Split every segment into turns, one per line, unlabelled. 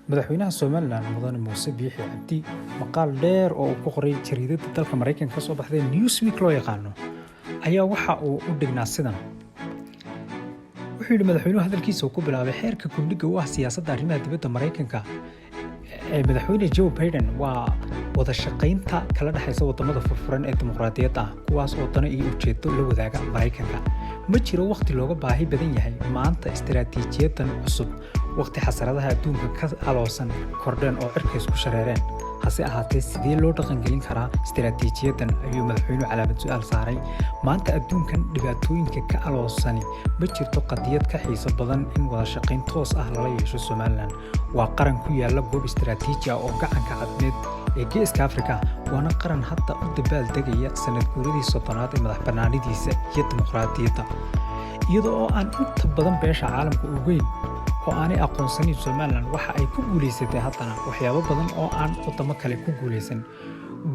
Madaxweynaha Somaliland, Mudane Muuse Biixi Cabdi, maqaal dheer oo uu ku qoray jariidada dalka Maraykanka ka soo baxday, Newsweek loo yaqaano, ayaa waxa uu u dhignaa sidan. Wuxuu yidhi madaxweynuhu, hadalkiisa uu ku bilaabay, xeerka gundhiga u ah siyaasadda arrimaha dibadda Maraykanka ee madaxweyne Joe Biden waa wada shaqaynta kala dhexaysa wadamada furfuran ee dimuqraadiyadda ah, kuwaas oo dano iyo ujeedo la wadaaga Maraykanka. Ma jiro wakhti looga baahi badan yahay maanta istaraatiijiyadan cusub, waqti xasaradaha adduunka ka aloosan kordheen oo cirka isku shareereen. Hase ahaatee, sidee loo dhaqangelin karaa istaraatiijiyadan, ayuu madaxweynuhu calaamad su-aal saaray. Maanta adduunkan dhibaatooyinka ka aloosani, ma jirto qadiyad ka xiiso badan in wada shaqayn toos ah lala yeesho Somaliland. Waa qaran ku yaala goob istaraatiiji ah oo Gacanka Cadmeed ee Geeska Afrika, waana qaran hadda u dabaal degaya sanad guuradii 30aad ee madax banaanidiisa iyo dimuqraadiyadda. Iyada oo aan inta badan beesha caalamka ogeyn oo aanay aqoonsanin Somaliland, waxa ay ku guulaysatay haddana waxyaabo badan oo aan wadamo kale ku guulaysan.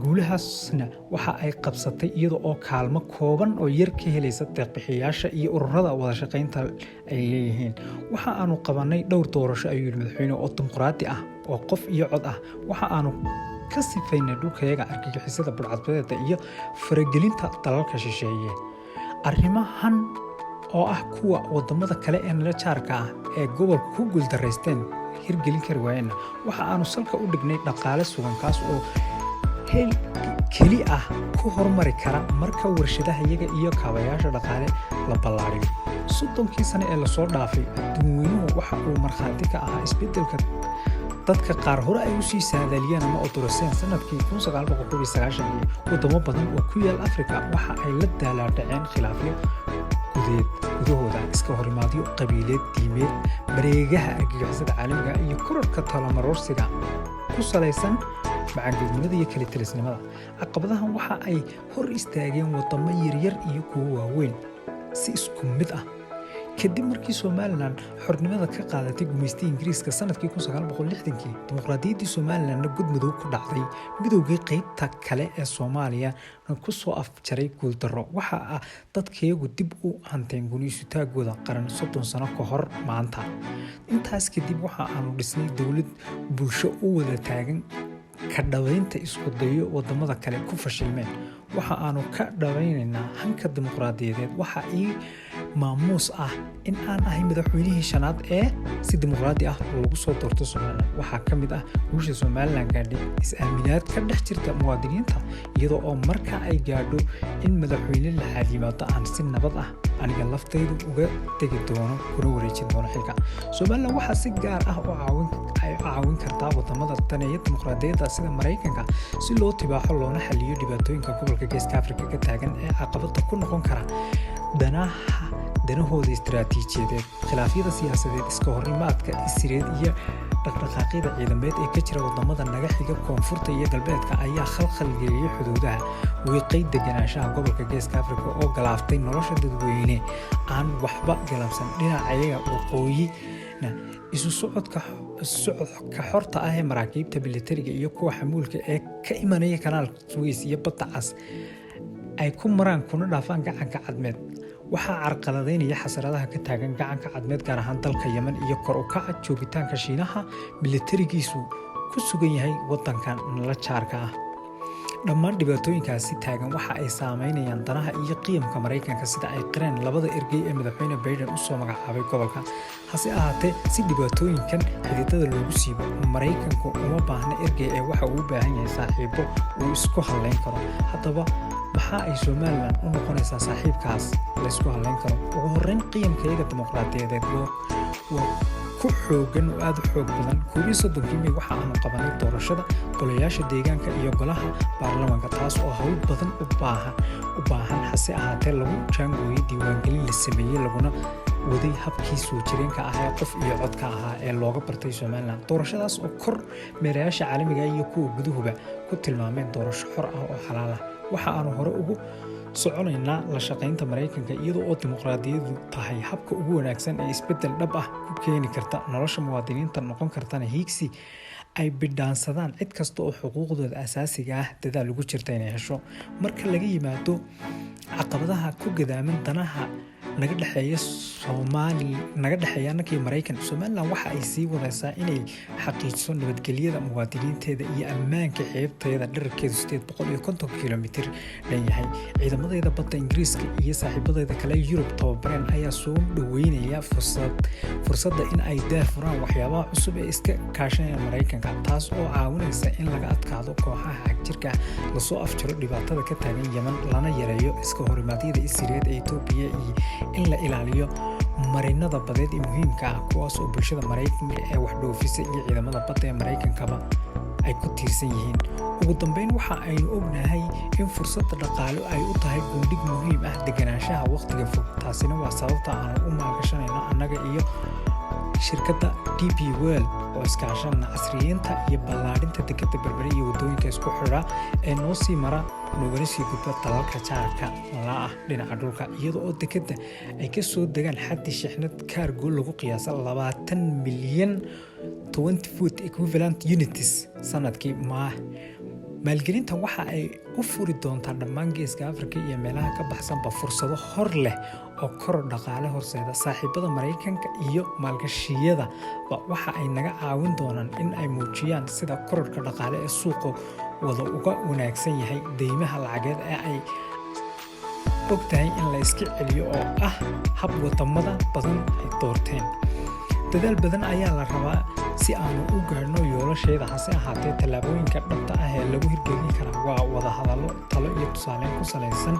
Guulahaasna waxa ay qabsatay iyada oo kaalmo kooban oo yar ka helaysa deeqbixiyaasha iyo ururada wada shaqaynta ay leeyihiin. Waxa aanu qabanay dhowr doorasho, ayuu yidhi madaxweyne, oo dimuqraadi ah oo qof iyo cod ah. Waxa aanu ka sifaynay dhulkayaga argagixisada, budhcadbadeeda iyo faragelinta dalalka shisheeye. Arrimahan oo ah kuwa wadamada kale ee nala jaarka ah ee gobolka ku guuldaraysteen hirgelin kari waayeenna, waxa aanu salka u dhignay dhaqaale sugan, kaas oo hel keli ah ku horumari kara marka warshadaha iyaga iyo kaabayaasha dhaqaale la ballaariyo. 30kii sane ee lasoo dhaafay, adduunweynuhu waxa uu markhaati ka ahaa isbeddelka dadka qaar hore ay usii saadaaliyeen ama odoroseen sanadkii. Wadamo badan oo ku yaal Afrika waxa ay la daalaadhaceen khilaafyo gudeed gudahooda, iska horimaadyo qabiileed, diimeed, mareegaha argagixisada caalamiga iyo kororka talamaroorsiga ku salaysan macaangeednimada iyo kalitalisnimada. Caqabadahan waxa ay hor istaageen wadamo yaryar iyo kuwo waaweyn si isku mid ah. Kadib markii Somaliland xornimada ka qaadatay gumaystii Ingiriiska sanadkii, dimuqraadiyaddii Somalilandna gudmadow ku dhacday, midowgii qeybta kale ee Soomaaliya ku soo afjaray guuldarro, waxa ah dadkayagu dib u hanteen guniisutaagooda qaran 30 sano ka hor maanta. Intaas kadib waxa aanu dhisnay dowlad bulsho u wada taagan ka dhabaynta isku dayo wadamada kale ku fashilmeen. Waxa aanu ka dhabaynaynaa hanka dimuqraadiyadeed. Waxa ii maamuus ah in aan ahay madaxweynihii shanaad ee si dimuqraadi ah loogu soo doorto Somaliland. Waxaa ka mid ah guusha Somaliland gaadhay is-aaminaad ka dhex jirta muwaadiniinta, iyadoo oo marka ay gaadho in madaxweyne lixaad yimaado, aan si nabad ah aniga laftaydu uga tegi doono kuna wareejin doono xilka. Somaliland waxaa si gaar ah ay u caawin kartaa wadamada daneeya dimuqraadiyadda sida Maraykanka, si loo tibaaxo loona xaliyo dhibaatooyinka gobolka Geeska Afrika ka taagan ee caqabada ku noqon kara danahooda istaraatiijiyadeed. Khilaafyada siyaasadeed, iska horimaadka isireed iyo dhaqdhaqaaqyada ciidameed ee ka jira wadamada naga xiga koonfurta iyo galbeedka ayaa khalkhal geliyey xuduudaha, wiiqay deganaanshaha gobolka Geeska Afrika oo galaaftay nolosha dadweyne aan waxba galabsan. Dhinacayaga waqooyina, isu socodka xorta ah ee maraakiibta militariga iyo kuwa xamuulka ee ka imanaya Kanaal Suweys iyo Badda Cas ay ku maraan kuna dhaafaan Gacanka Cadmeed waxaa carqaladaynaya xasaradaha ka taagan Gacanka Cadmeed, gaar ahaan dalka Yemen, iyo kor u kaca joogitaanka Shiinaha militarigiisu ku sugan yahay wadanka nala jaarka ah. Dhammaan dhibaatooyinkaasi taagan waxa ay saameynayaan danaha iyo qiyamka Maraykanka, sida ay qireen labada ergey ee madaxweyne Biden usoo magacaabay gobolka. Hase ahaatee, si dhibaatooyinkan xididada loogu siibo, Maraykanku uma baahna ergey ee waxa uu u baahan yahay saaxiibo uu isku halleyn karo. Haddaba, maxaa ay Somaliland u noqonaysaa saaxiibkaas laysku halleyn karo? Ugu horreyn, qiyamkayaga dimuqraadiyadeed waa ku xoogan oo aada u xoog badan. 31kii May waxa aanu qabanay doorashada golayaasha deegaanka iyo golaha baarlamaanka, taas oo hawl badan u baahan, hase ahaatee lagu jaangooyey diiwaangelin la sameeyey, laguna waday habkii soo jireenka ahaa ee qof iyo codka ahaa ee looga bartay Somaliland. Doorashadaas oo kor meerayaasha caalamiga iyo kuwa guduhuba ku tilmaameen doorasho xor ah oo xalaal ah. Waxa aanu hore ugu soconaynaa la shaqaynta Maraykanka, iyadoo oo dimuqraadiyadu tahay habka ugu wanaagsan ee isbeddel dhab ah ku keeni karta nolosha muwaadiniinta, noqon kartana hiigsi ay bidhaansadaan cid kasta oo xuquuqdooda asaasiga ah dadaal ugu jirta inay hesho. Marka laga yimaado caqabadaha ku gadaaman danaha Naga dhexeeya Soomaali, naga dhexeeya annakii Maraykan, Somaliland waxa ay sii wadaysaa inay xaqiijiso nabadgelyada muwaadiniinteeda iyo ammaanka xeebteeda dherarkeedu 850 kilomitir dhan yahay. Ciidamadeeda badda Ingiriiska iyo saaxiibadeeda kale Yurub tababareen ayaa soo dhaweynaya fursadda in ay daahfuraan waxyaabaha cusub ee iska kaashanaya Maraykanka, taas oo caawinaysa in laga adkaado kooxaha xagjirka, lasoo afjaro dhibaatada ka taagan Yemen, lana yareeyo iska horimaadyada isireed ee Etoobiya, iyo in la ilaaliyo marinada badeed ee muhiimka ah, kuwaas oo bulshada Maraykanka ee wax dhoofisa iyo ciidamada badda ee Maraykankaba ay ku tiirsan yihiin. Ugu dambeyn, waxa aynu ognahay in fursadda dhaqaale ay u tahay gundhig muhiim ah deganaanshaha waqtiga fog. Taasina waa sababta aanu u maalgashanayno, annaga iyo shirkadda DP World oo iskaashanna, casriyeynta iyo ballaadhinta dekadda Berbere iyo waddooyinka isku xidha ee noo sii mara noogana sii gudba dalalka jaarka la ah dhinaca dhulka, iyada oo dekadda ay ka soo degaan xaddi shixnad cargo lagu qiyaasa 20 milyan 20 foot equivalent units sanadkii. Maalgelintan waxa ay u furi doontaa dhammaan Geeska Afrika iyo meelaha ka baxsanba fursado hor leh oo koror dhaqaale horseeda. Saaxiibada Maraykanka iyo maalgashiyada waxa ay naga caawin doonaan in ay muujiyaan sida kororka dhaqaale ee suuqa wada uga wanaagsan yahay deymaha lacageed ee ay og tahay in la iska celiyo, oo ah hab wadamada badan ay doorteen. Dadaal badan ayaa la rabaa si aanu u gaadhno yoolasheeda. Hase ahaatee, tallaabooyinka dhabta ah ee lagu hirgelin karaa waa wadahadallo talo iyo tusaaleyn ku salaysan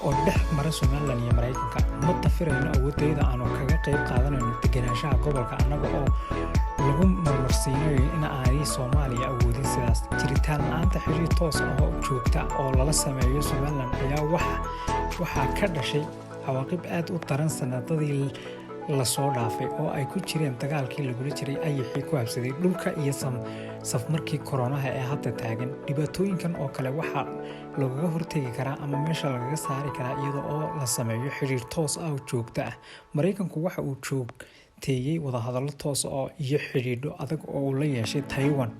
oo dhex mara Somaliland iyo Maraykanka. Ma dafirayno awoodayda aanu kaga qayb qaadanayno deganaanshaha gobolka, annaga oo lagu marmarsiinayo in aanay Soomaaliya awoodin sidaas. Jiritaan la-aanta xiriir toos ah oo joogta oo lala sameeyo Somaliland ayaa waxaa ka dhashay cawaaqib aad u daran sanadadii lasoo dhaafay, oo ay ku jireen dagaalkii lagula jiray ayaxii ku habsaday dhulka iyo safmarkii koronaha ee hadda taagan. Dhibaatooyinkan oo kale waxaa lagaga hortegi karaa ama meesha lagaga saari karaa iyada oo la sameeyo xiriir toos ah oo joogto ah. Maraykanku waxa uu joogteeyey wadahadallo toos oo iyo xidhiidho adag oo uu la yeeshay Taiwan,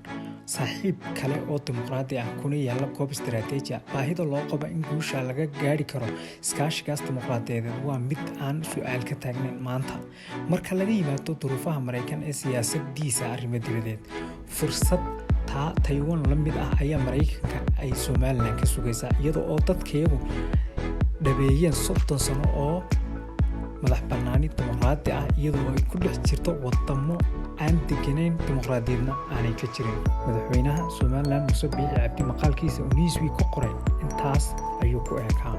saaxiib kale oo dimuqraadi ah kuna yaala goob istaraatiiji ah. Baahida loo qabo in guusha laga gaari karo iskaashigaas dimuqraadiyadeed waa mid aan su-aal ka taagnayn maanta. Marka laga yimaado duruufaha Maraykan ee siyaasadiisa arrimo dibadeed, fursad taa Taiwan la mid ah ayaa Maraykanka ay Somaliland ka sugaysaa, iyada oo dadkayagu dhabeeyeen 30 sano oo madax bannaani dimuqraadi ah, iyadoo ay ku dhex jirto wadamo aan deganayn, dimuqraadiyadna aanay ka jirin. Madaxweynaha Somaliland Muuse Biixi Cabdi maqaalkiisa uu Newsweek ku qoray intaas ayuu ku eekaa.